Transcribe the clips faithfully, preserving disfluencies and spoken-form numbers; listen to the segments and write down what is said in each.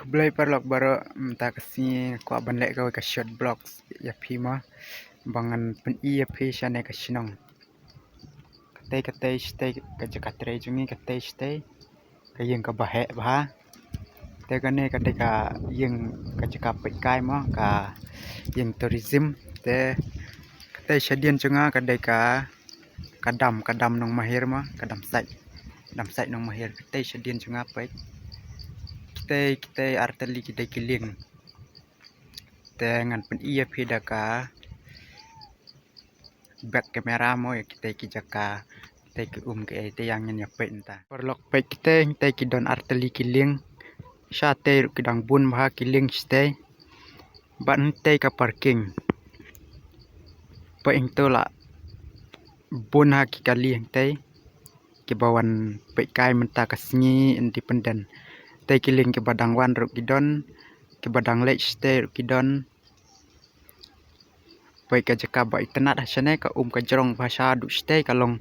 Blei paralok baroh, mynta ka sngi nga kwah ban leh kawei ka short vlogs ïa phi mo, ba ngan pyni ïa phi shane ka shnong. Katei katei shatei ka jaka trei jong ngi, katei shatei ka ïing kaba heh bha. Te kane ka dei ka ïing, ka jaka peit kai mo, ka ïing tourism. Te katei shadien jong nga ka dei ka, ka dam, ka dam Nongmahir mo, ka dam sait, dam sait Nongmahir. Katei shadien jong nga peit. Kitei kitei artylli ki dei ki lieng. Te ngan pyni ïa phi da ka back camera mo ïa kitei ki jaka, kitei ki um kiei, te ïa ngin ïa peit mynta. Paralok peit, kitei kitei ki don artylli ki lieng. Shatei ruh ki dang bun bha ki lieng shatei. Bad hangtei ka parking. Peit hangto la bun ha ki kali hangtei, kiba wan peit kai mynta ka sngi independent. Tei ki lieng kiba dang wan ruh ki don, kiba dang leit shatei ruh ki don. Peit ka jaka ba itynnad ha shane, ka um ka jrong bha shaduh shatei, ka long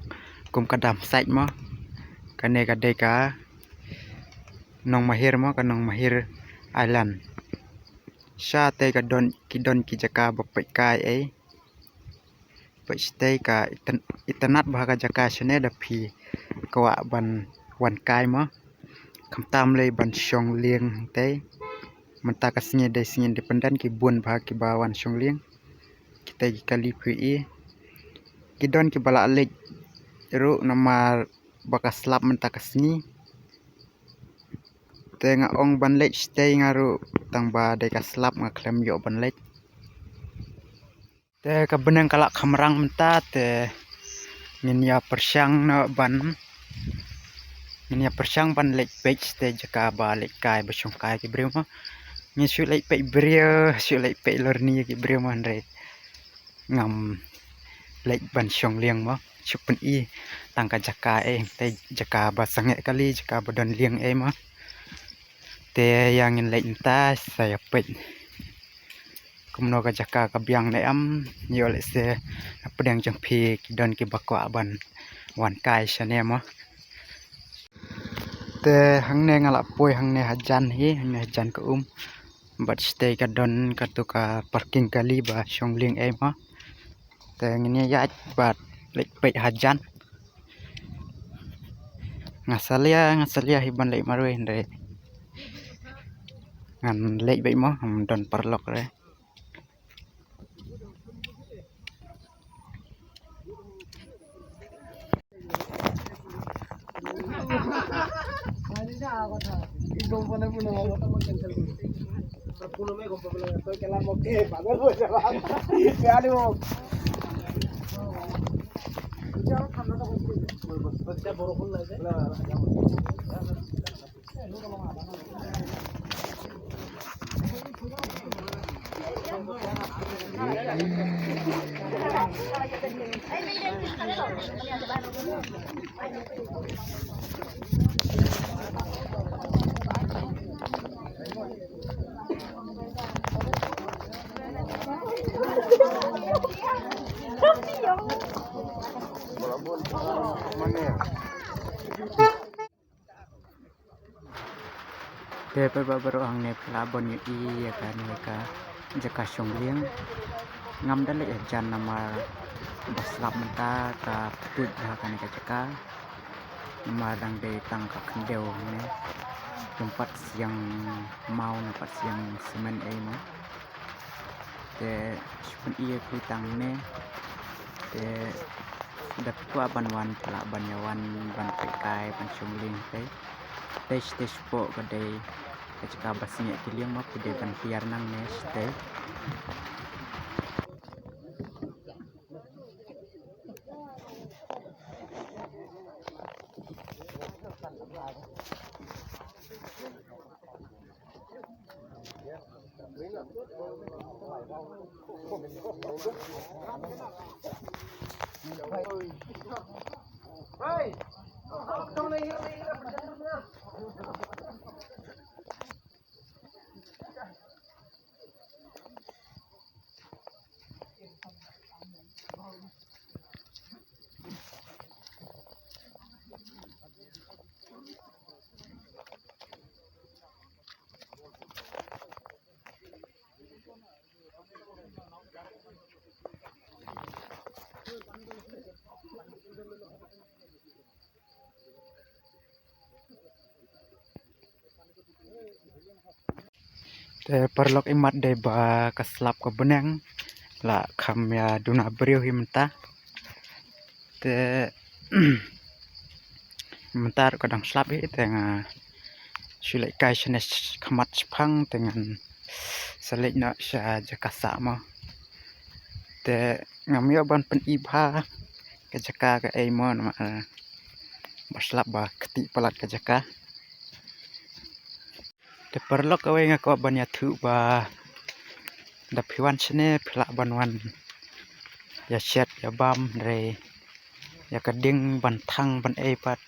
kum ka dam sait mo. Kane ka dei ka Nongmahir mo, ka Nongmahir Island. Shatei ka don, ki don ki jaka ba peit kai ei. Peit shatei ka ityn-, itynnad bha ka jaka shane, da phi kwah ban wan kai mo. Khamtam lei ban shong lieng hangtei. Mynta ka sngi dei sngi independent, ki bun bha kiba wan shong lieng. Kitei ki kali phi i. Ki don kiba la leit ruh namar ba ka slap mynta ka sngi. Te nga ong ban leit shatei nga ruh, tang ba dei ka slap nga khlem ïoh ban leit. Te ka bneng ka la khamrang mynta, te ngin ïa pyrshang noh ban, ngin ïa pyrshang ban leit peit shatei jaka ba leit kai, ba shong kai ki briew mo. Ngin shu leit peit briew, shu leit peit lorni ki briew mo, hynrei ngam leit ban shong lieng mo. Shu pyni tang ka jaka ei, te jaka ba sangeh kali, jaka ba don lieng ei mo. Te ïa ngin leit mynta sa ïa peit kumno ka jaka ka biang ne em, ïoh lehse na pdeng jong phi ki don kiba kwah ban wan kai shane mo. Te hangne nga la poi hangne hajan hi, hangne hajan ka um. Bad shatei ka don kato ka parking kali ba shong lieng ei mo. Te ngin ïa ïaid bad leit peit hajan. Nga salia, nga salia hi ban leit marwei hynrei ngan leit beit mo, ngam don paralok re. Te peit ba baroh, hangne phi lah ban ïohi ïa kane ka jaka shong lieng. Ngam da leit hajan namar ba slap mynta ka pyntuid ha kane ka jaka. Namar dang dei tang ka khyndew hangne. Ym pat siang maw ne pat siang cement ei mo. Te shu pyni ïa phi tang ne. Te da phi kwah ban wan, phi lah ban ïa wan ban peit kai, ban shong lieng te. Te shatei shapoh ka dei ka jaka ba sngeh ki lieng mo, phi dei ban hiar nangne shatei. Te paralok, imat dei ba ka slap ka bneng la kham ïa duna briew hi mynta. Te mynta ruh ka dang slap hi, te nga shu leit kai shane khmat shipang, te ngan sa leit noh sha jaka sah mo. Te ngam ïoh ban pyni bha ka jaka kaei mo, namar ba slap ba kti palat ka jaka. Te paralok, kawei nga kwah ban ïathuh ba da phi wan shane phi lah ban wan ïa shet ïa bam, hynrei ïa ka ding ban thang ban ei pat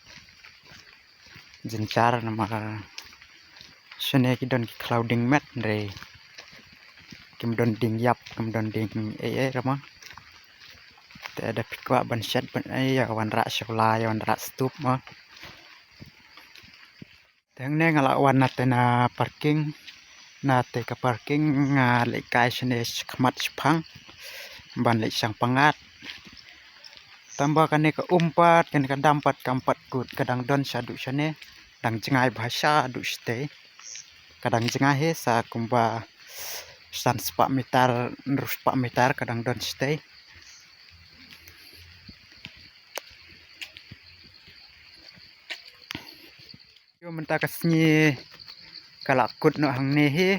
jynjar, namar shane ki don ki khlaw ding met, hynrei kim don ding ïap, kim don ding ei ei ruh mo. Te da phi kwah ban shet ban ei, ïa wanrah sha u lai, ïa wanrah stup mo. Te hangne nga la wan na te na parking, na te ka parking nga leit kai shane khmat shipang ban leit shang pyngngad. Tangba kane ka um pat, kane ka dam pat kam pat kut, ka dang don shaduh shane, dang jngai bha shaduh shatei. Ka dang jngai hi sa kumba san spah mitar, hynriew spah mitar ka dang don shatei. Ïoh mynta ka sngi ka la kut noh hangne hi.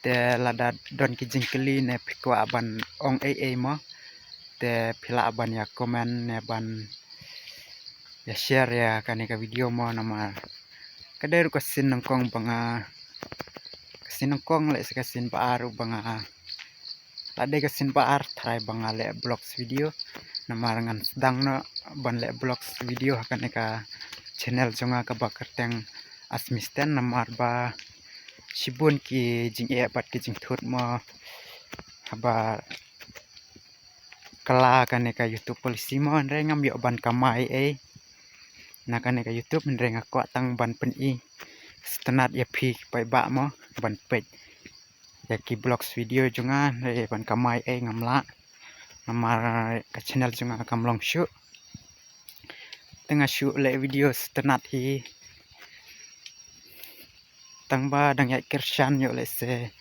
Te lada don ki jingkylli ne phi kwah ban ong ei ei mo, te phi lah ban ïa comment ne ban ïa share ïa kane ka video mo, namar ka dei ruh ka sien nyngkong ba nga, ka sien nyngkong leh sa ka sien ba ar ruh ba nga, la dei ka sien ba ar tharai ba nga leh vlogs video. Namar ngan sdang noh ban leh vlogs video ha kane ka channel jong nga kaba kyrteng Asmisten, namar ba shibun ki jingeh bad ki jingthut mo haba kylla kane ka YouTube policy mo, hynrei ngam ïoh ban kamai ei na kane ka YouTube, hynrei nga kwah tang ban pyni sngewtynnat ïa phi paidbah mo ban peit ïa ki vlogs video jong nga, hynrei ban kamai ei ngam lah, namar ka channel jong nga kam long shuh. Te nga shu leh video sngewtynnat hi. Tangba dang ïaid kyrshan ïoh lehse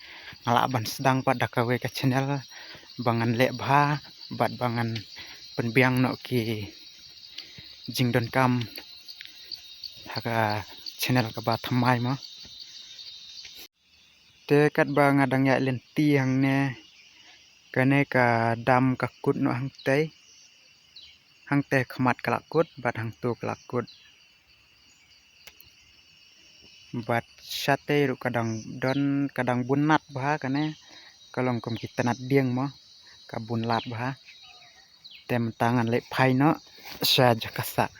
nga lah ban sdang pat da kawei ka channel ba ngan leh bha bad ba ngan pynbiang noh ki jingdonkam ha ka channel kaba thymmai mo. Te katba nga dang ïaid lynti hangne, kane ka dam ka kut noh hangtei. Hangtei khmat ka la kut bad hangto ka la kut. Bad shatei ruh ka dang don, ka dang bun lad bha kane, ka long kum ki tnat dieng mo, ka bun lad bha. Te mynta ngan leit phai noh sha jaka sah.